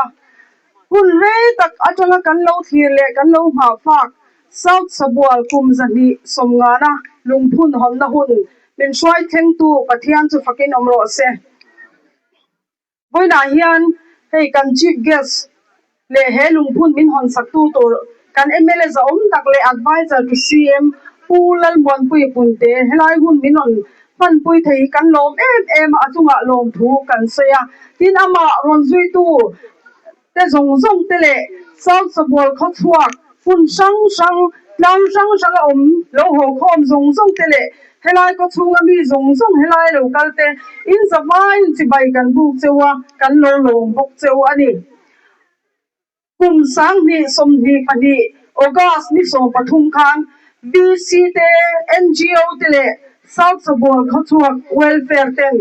A hun rei tak atanga kan lo thlir leh kan lo nghahfak South Sabual kum 290-a lungphun hawnna hun min hruai thlengtu Pathian chu fakin awm rawh se. Vawiinah hian hei kan Chief Guest leh he lungphun min hawn saktu tur kan mla zahawm tak leh Adviser to CM Pu Lalmuanpuia Punte helai hun min rawn hmanpui thei hi kan lawm em em a, a chungah lawmthu kan sawi a. Tin, amah rawn zuitu te zawng zawng te leh South Sabual khawchhuak hmun hrang hrang, tlang hrang hrang a awm lo haw khawm zawng zawng te leh helai khawchhunga mi zawng zawng helai lo kal te in zavaiin chibai kan buk cheu a, kan lo lawm bawk cheu a ni. Kum 2022 August ni 13 khan VC te, NGO te leh South Sabual khawchhuak Welfare ten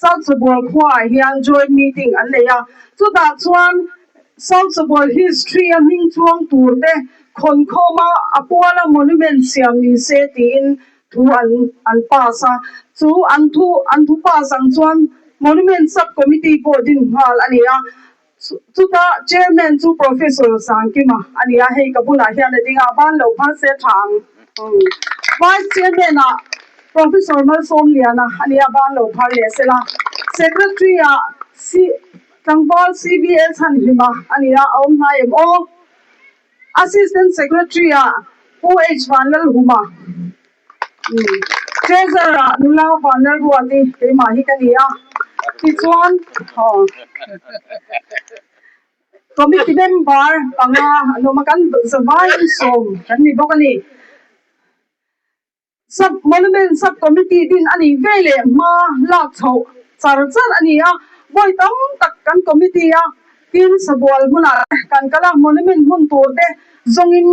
South Sabual khuaah hian joint meeting an nei a, chutah chuan South Sabual history a hming chuang tur te khawn khawma a puala monument siam ni se tiin thu an an pass a, chu an thu an thu pass ang chuan monument sub committee pawh din nghal a ni a. Chuta Chairman chu Professor Sangkima a ni a, hei ka bulah hian a ding a, ban lo phal se tha ang. Vice Chairman ah Professor Malsawmliana a ni a, ban lo phal leh se la. Secretary ah Tlangval CVL Chhanhima a ni a, a awm hnai em aw? Assistant Secretary ah Pu H Vanlalhuma, Treasurer ah nula Vanlalruati keimah hi ka ni a, tichuan Committee member panga an awm a, kan zavaiin sawm kan ni bawk a ni. Sub Monument Sub Committee din a nih ve leh hma lak chhoh char char a ni a, vawi tam tak kan committee a tin sabual hmunah te kan kal a, monument hmun tur te zawngin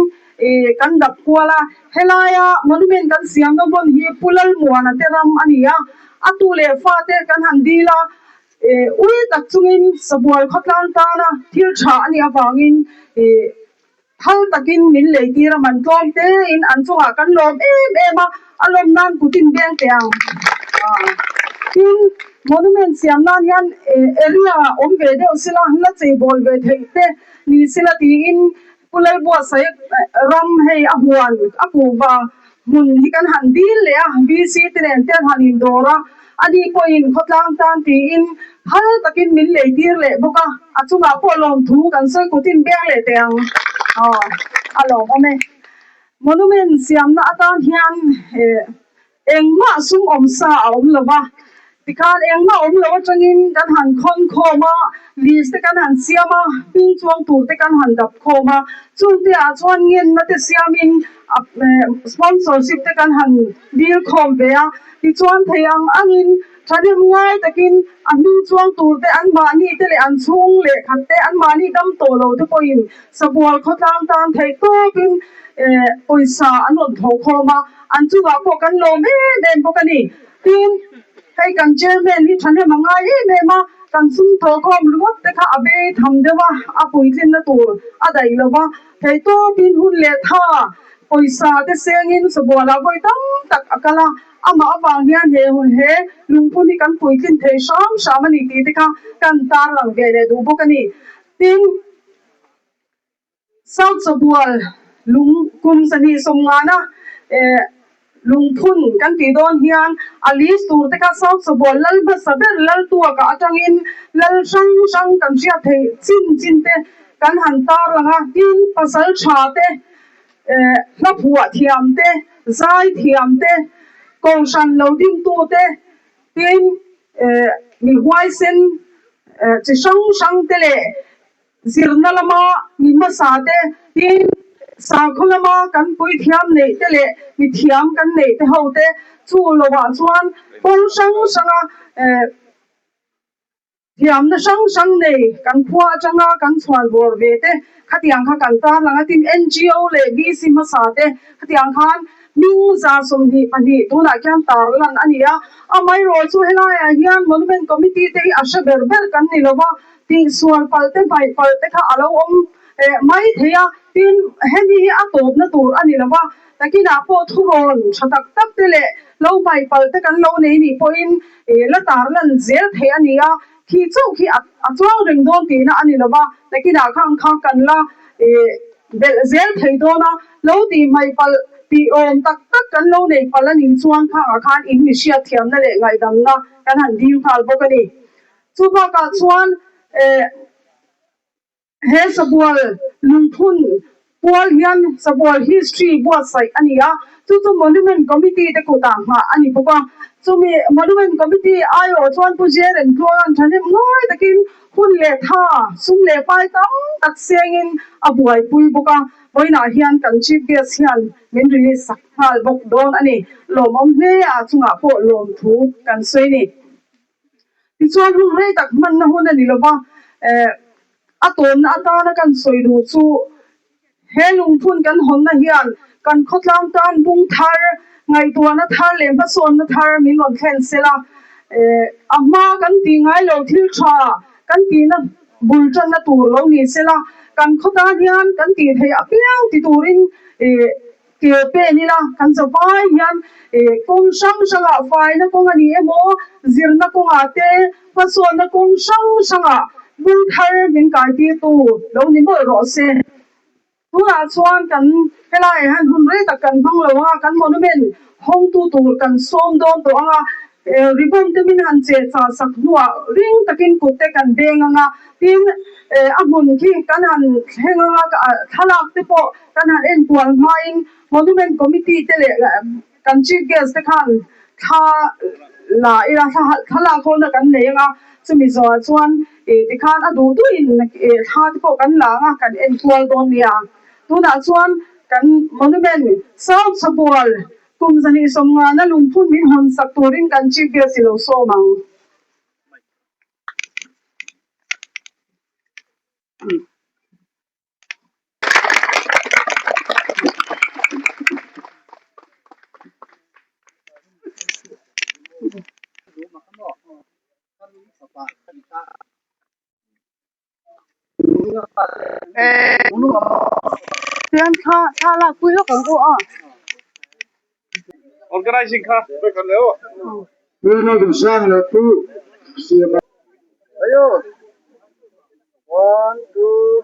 ih kan dap kual a, helaia monument kan siamna hmun hi Pu Lalmuana te ram a ni a, a tu leh fa te kan han dil a, ih ui tak chungin sabual khawtlang tana thil tha a nih avangin ih. Phal takin min lei tir a, man tlawm tein an chungah kan lawm em em a, a lawm nan kutin beng teh ang. Tin, monument siam nan hian area awm ve deuh sila, la cheibawl ve theih te ni sila tiin Pu Lalbuatsaih ram hei a huan a kuhva hmun hi kan han dil leh a, VC te nen te an han indawr a, ani pawhin khawtlang tan tiin phal takin min lei tir leh bawk a, a chungah pawh lawmthu kan sawi kutin beng leh teh ang aw a lawmawm e. Monument siamna atan hian Engmah sum awm sa a awm lo va, tikhan engmah awm lo atangin kan han khawn khawm a, list te kan han siam a, hming chuang tur te kan han dap khawm a, chungte ah chuan ngenna te siamin sponsorship te kan han dil khawm ve a, tichuan thei ang angin thahnem ngai takin a hming chuang tur te anmahni te leh an chhung lehkhat te anmahni dam tawh lo te pawhin Sabual khawtlang tan theih tawpin pawisa an rawn tho khawm a. An chungah pawh kan lawm em em bawk a ni. Tin, hei kan chairman hi thahnem a ngai em em a, kan sum thawhkhawm ringawt te kha a bei tham deuh a, a puitlinna tur a daih lo va. Theitawpin hun leh tha pawisa te sengin sabualah vawi tam tak a kal a, amah avang hian he he lungphun hi kan puitlin thei hram hram a ni tih te kha kan tarlang ve leh duh bawk a ni. Tin. South Sabual lung kum 290 lungphun kan tih dawn hian a list tur te kha South Sabual lal hmasa ber lal tuaka atangin lal hrang hrang kan hriat theih chin chin te kan han tar lang a, tin pasal tha te, hlaphuah thiam te, zai thiam te, kohhran lo dingtu te, tin mi huaisen chi hrang hrang te leh Zirna lama mi hmasa te, tin sakhaw lama kan puithiam neih te leh mithiam kan neih te ho te chu lovah chuan kawng hrang hranga thiamna hrang hrang nei kan khua atanga kan chhuan vawr ve te khatiang kha kan tarlang a, tin NGO leh VC hmasa te khatiang khan hming 122 tunah khian tarlan a ni a, amaherawh chu helaiah hian Monument Committee te hi a hre ber ber kan ni lova. Tihsual palh te hmaih palh te kha a lo awm mai thei a, tin hemi hi a tawpna tur a ni lo va, takinah pawh thurawn tha tak tak te leh lo hmaih palh te kan lo nei nih pawhin la tarlan zel theih a ni a. Khi chauh khi a chuang reng dawn tihna a ni lo va, nakinah khang kha kan la belh zel thei dawn a, lo tih hmaih palh tih awm tak tak kan lo nei palh a nih chuan khangah khan in mi hriatthiamna leh ngaihdamna kan han dil nghal bawk a ni. Chu bakah chuan He Sabual lungphun pual hian Sabual history buatsaih a ni a, chu chu Monument Committee te kutah nghah a ni bawk a. Chumi Monument Committee aiawh chuan Pu Jeren Tluanga'n thahnem ngawi takin hun leh tha, sum leh pai tam tak sengin a buaipui bawk a. Vawiinah hian kan Chief Guest hian min release sak nghal bawk dawn a ni. Lawmawm hle a chungah pawh lawmthu kan sawi ni. Tichuan hun rei tak hmanna hun a ni lo va, a tawnna atana kan sawi duh chu he lungphun kan hawnna hian kan khawtlang tan bung thar, ngaihtuahna thar leh hmasawnna thar min rawn thlen sel a, a hma kan tih ngai lo thil tha kan tihna bul tanna tur lo ni sela, kan khawtan hian kan tih theih apiang ti turin Ke pen ila kan zavai hian kawng hrang hrangah faina kawng a ni emaw, zirna kawngah te, hmasawnna kawng hrang hrangah bul thar min kaitirtu lo ni mawlh rawh se. Tunah chuan kan helaiah hian hun rei tak kan hmang lo ang a, kan monument hawngtu tur kan sawm dawn tawh ang a, ribbon te min han cheh chah sak hnuah ring takin kut te kan beng ang a, tin a hmun khi kan han thleng ang a, thlalak te pawh Kan han enkual hmain Monument Committee te leh kan Chief Guest te khan thla la ila thlalak hawlna kan nei anga chumi zawhah chuan tikhan a duh duhin thla te pawh kan la anga kan enkual dawn nia. Tunah chuan kan Monument South Chhabual kum 250 na lungphun min hawn sak turin kan Chief Guest i lo sawm ang. Tian thla thla lak pui lawk ang u a. Organizing kha. One, two.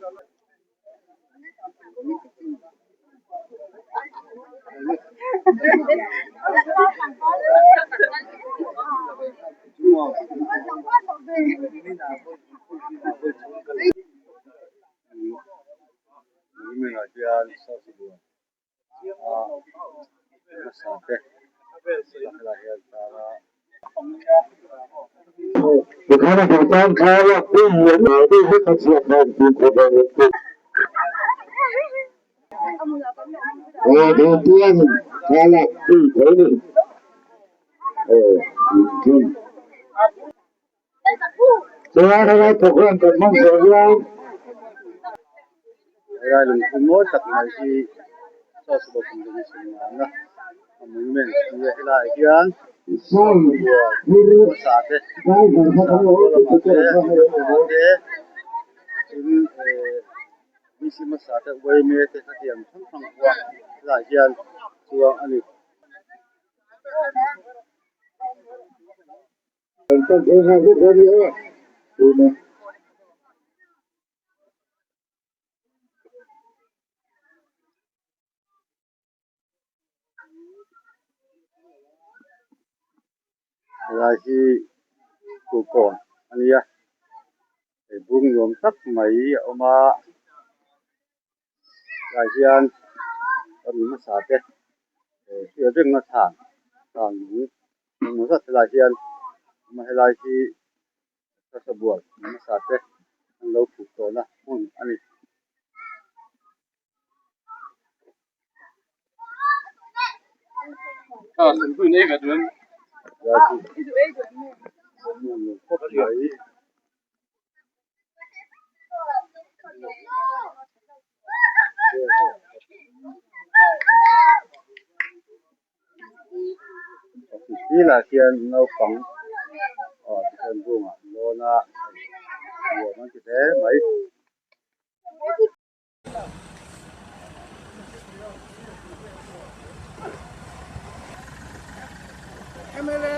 Helai lungphu mawi tak mai hi Church bawk in a sawi ngan a, a monument a nia helaiah hian hmasa te sakhaw lamah te lamah te tin eh BC hmasa te uaime te khatiang hrang hrang pawh a helaiah hian chuang a ni. Helai hi kulhkawn a nia hei bung nuam tak mai a awm a tlai hian kan hmasa te hriat reng na chhan chhan lung engemaw zat helai hian a awm a helai hi hmasa bual hmasa te an lo phuh tawhna hmun a ni. Filah hian naupang aw tihian room ah an lawn a nuam an ti hle mai. MLA